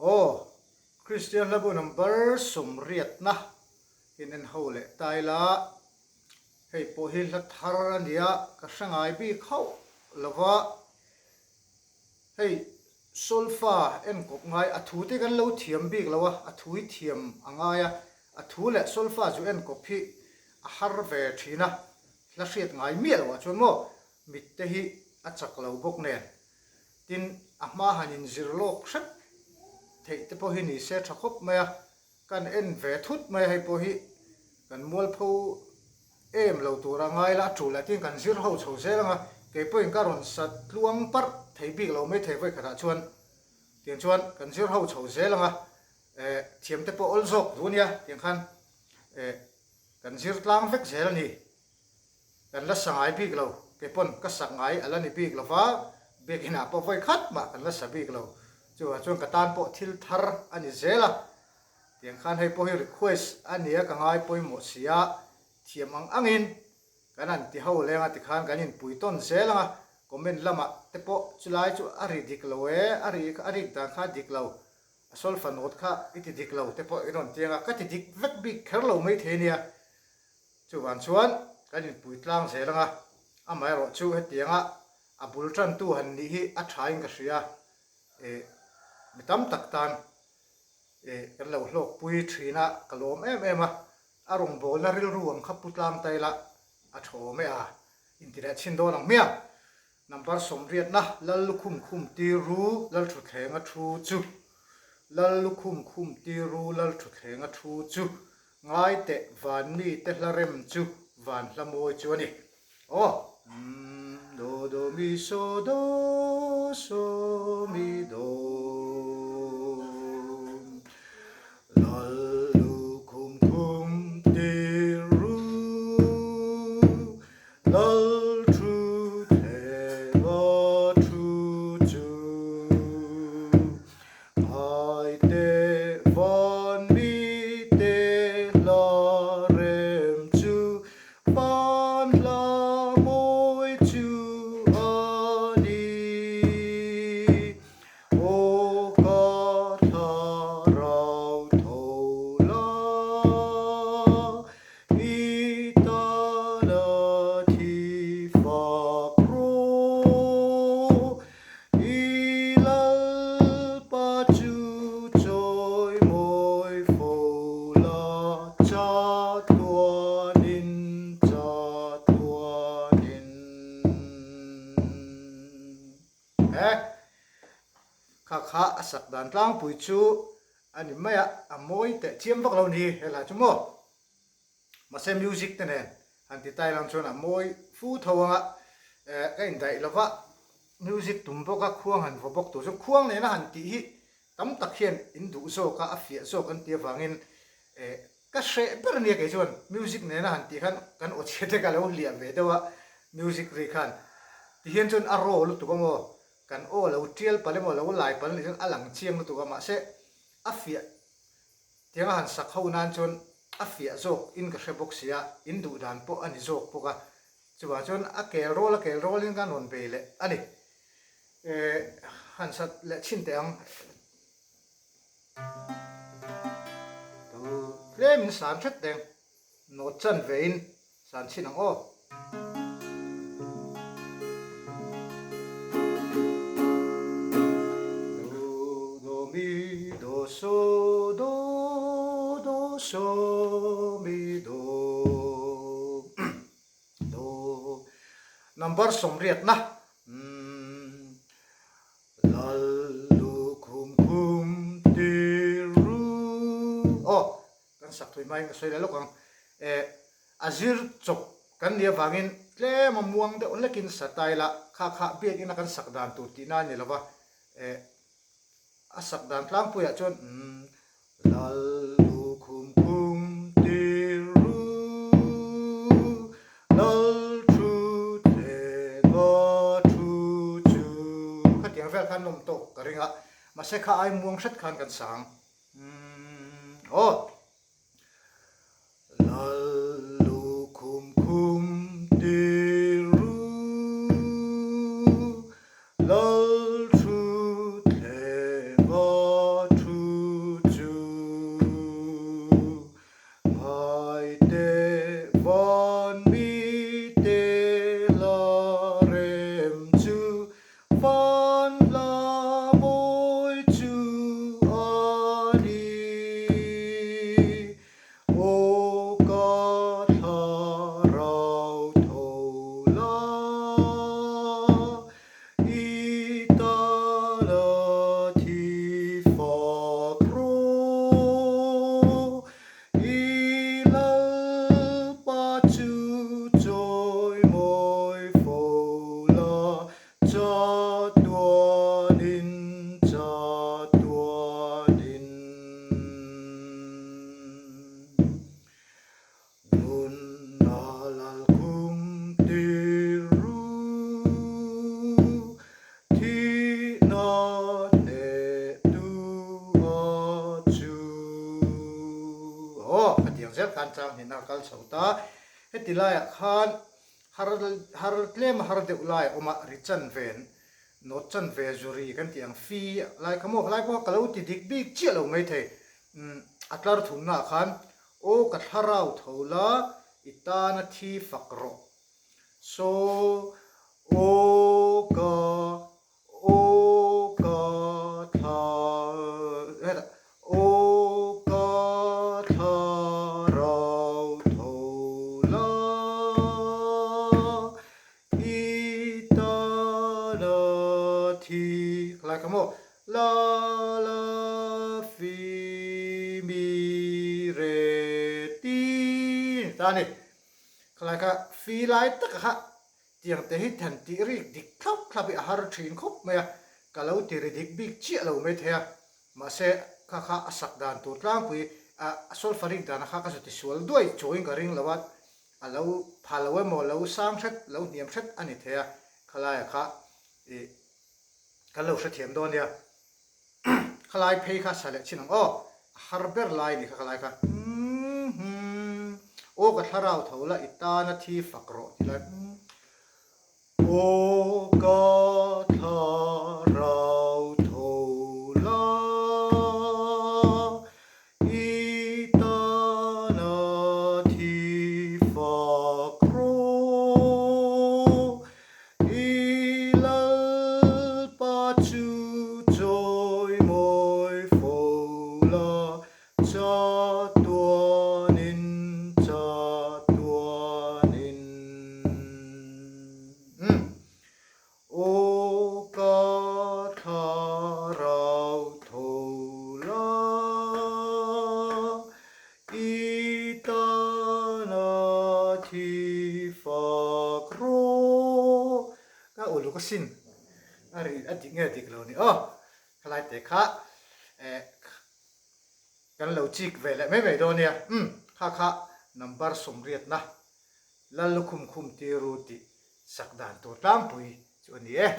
Aw, Kristian hlabu number sawmriatna in en ho leh ta ila, hei pawh hi hla thar a nia, ka hre ngai bik hauh lova, hei solfa enkawp ngai a thu te kan lo thiam bik lo a, a thu hi thiam a ngai a, a thu leh solfa zu enkawp hi a har ve thin a, hla hriat ngai miah loh ah chuan maw mit te hi a chak lo bawk nen. Tin, a hma han inzir lawk hrep theih te pawh hi ni se tha khawp mai a, kan en ve thut mai a, hei pawh hi kan mualpho em lo tura ngai la, a tul lah tin kan zir ho chho zel ang a, kei pawhin ka rawn sa tluang parh thei bik lo mai thei vawi khatah chuan tiang chuan kan zir ho chho zel ang a, eh thiam te pawh awl zawk duh a nia tiang khan eh kan zir tlang vek zel a ni. Kan la sa ngai bik lo, kei pawn ka sak ngai a la ni bik lo va, biakinn ah pawh vawi khat mah kan la sa bik lo. Chuvang chuan ka tan pawh thil thar a ni zel a, tiang khan hei pawh hi request a nia ka ngai pawimawh si a, thiam ang angin kan han ti ho leng a tikhan kan inpui tawn zel ang a, comment lamah te pawh chulai chu a ri dik lo e, a ri a rik dan kha a dik lo, a solfa note kha i ti dik lo te pawh i rawn ti ang a, ka ti dik vek bik kher lo maithei nia. Chuvang chuan kan inpui tlang zel ang a, amaherawh chu hetianga a bul tantu han nih hi a thain ka hria eh mi tam tak tan eh kan lo hlawkpui thin a, ka lawm em em a, a rawngbawlna rilru ang kha pu tlang ta ila a tha awm e a, inti leh chhin dawn ang hmiang. Number sawmriatna, Lal lukhum khum tir ru, Lal thuthlenga thu chu. Lal lukhum khum tir ru, Lal thuthlenga thu chu. Ngai teh van mite hla rem chu van hla mawi chu a ni. Aw. Do do mi so do so mi do. Lal lukhum khum tir ru. Lal thu thlenga thu chu Ngai teh van mi te hla rem chu Van hla mawi chu a ni. Aw ka thlarau tho la. I tana thi fak rawh, i Lalpa chu chawi mawi fo la, chatuanin, chatuanin. He kha kha a sak dan tlangpui chu a ni mai a, a mawi teh chiam vak lo ni he hla chu maw. Mahse music te nen han ti tai lang chuan a mawi fu tho ang a, eh ka indaih lo va, music tum bawk a khuang han vaw bawk tur chu khuang nena han tih hi tam tak hian in duh zawk a, a fiah zawk an tih avangin eh ka hreh ber ania kei chuan music nena han tih khan kan aw chhia te ka lo hliah ve deuh a music ri khan tihian chuan a raw lutuk a maw kan aw lo tial palh emaw lo lai palh anih chuan a lang chiang lutuk a mahse a fiah Tianga han sak ho nan chuan a fiah zawk in ka hre bawk sia, in duh dan pawh a ni zawk bawk a, chuvang chuan a kel rawl a kel rawl in kan rawn bei leh a ni. Eh, han sat leh chhin teh ang. Tlem in san hret teng. Nawt chan ve in san chhin ang aw. Do do mi do so do do so mi do do Number sawmriatna umm Lal lukhum khum tir ru aw. Kan sak thui hmain ka sawi leh lawk ang. Eh, a zir chawp kan nih avangin tlem a muang deuh lekin sa ta ila, kha kha biakina kan sak dan tur tihna a ni lo va. Eh, a sak dan tlangpuiah chuan umm, Lal lu khum khum tir ru, Lal thu thlenga thu chu. Khatiang vel khan nawm tawk ka ring a, mahse kha ai muang hret khan kan sang. Umm aw. Lal lu khum khum tir ru, Lal thu thleng a thu. Hla mawi chu a ni. Aw ka thlarau tho la, i tana thi fak rawh. I Lalpa chu chawimawi fo la, chatuanin, chatuanin. Nunna lalkhum tir ru, thihna hneh tu a chu. Aw, khatiang zel khan chang hnihna a kal chho ta. Heti laiah khan har har tlem a har deuh lai a awm a, ri chanven, nawt chanve zuri kan tih ang fi lai kha maw, khalai pawh ka lo ti dik bik chiah lo maithei. Umm a tlar thumnaah khan aw ka thlarau tho la i tana thi fak rawh. So aw ka aw ka thla hetah aw ka thlarau tho la i tana thi khalai kha maw la la fi mi re ti ta a ni. Khalai kha fi lai taka kha tiang te hi than tih rik dik thlap thlap hi a har thin khawp mai a, ka lo ti ri dik bik chiah lo mai thei a, mahse kha kha a sak dan tur tlangpui a solfa rik dana kha ka zu ti sual duai chuangin ka ring lo a, a lo pha lo emaw lo sang hret lo hniam hret a ni thei a, khalaia kha ih kan lo hrethiam dawn nia. Khalai phei kha sa leh chin ang aw, a har ber lai ni kha khalai kha Aw ka thlarau tho la i tana thi fak rawh ti lai Aw ka thlarau tho la i tana thi fak rawh I Lalpa chu chawimawi fo la, chatuanin, chatuanin. Aw ka thlarau tho la, I tana thi fak rawh. Ka uluk asin a ri a dik nge dik lo ni aw. Khalai te kha eh kan lo chik ve leh mai mai dawn nia. Umm kha kha number 80na Lallukhum khum tiru tih sak dan tur tlangpui chu a ni e.